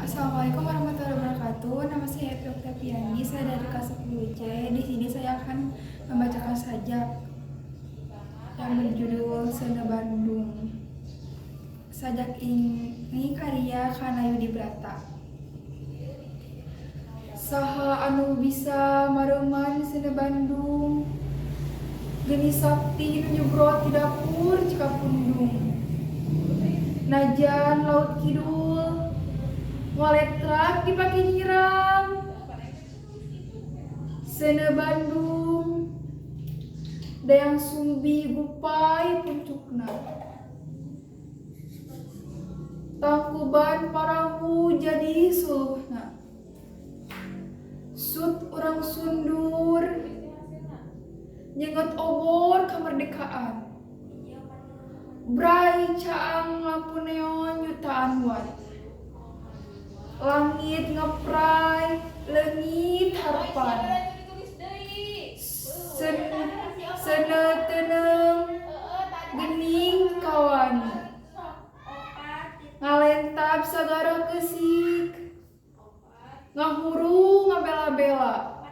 Assalamualaikum warahmatullahi wabarakatuh. Nama saya Happy Oktaviani, saya dari kelas 10C. Di sini saya akan membacakan sajak yang berjudul Seuneu Bandung. Sajak ini karya Kana Brata. Saha anu bisa mareuman seuneu Bandung? Geni sakti nu nyebrot ti dapur Cikapundung. Najan laut kidul, ngaletrak dipake nyiram. Seuneu Bandung, Dayang Sumbi gupay puncukna. Tangkuban Parahu jadi suluhna. Sut urang sundur, nyenget obor kemerdekaan. Bray caang lampu neon jutaan watt. Langit ngepray, leungit harapan. Seuneu teuneum, gening kawani. Ngalentab sagara keusik. Ngahurung ngabela-bela.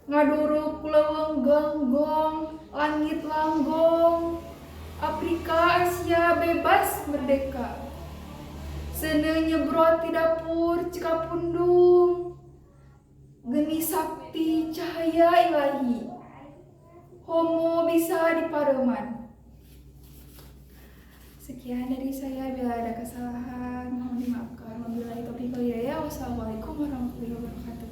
Ngaduruk leuweung ganggong, langit langgong. Afrika Asia bebas merdeka. Seuneu nyebrot ti dapur Cikapundung. Geni sakti cahaya ilahi. Homo bisa dipareuman. Sekian dari saya, bila ada kesalahan mohon dimaafkan. Wabillahi taufiq wal hidayah. Wassalamualaikum warahmatullahi wabarakatuh.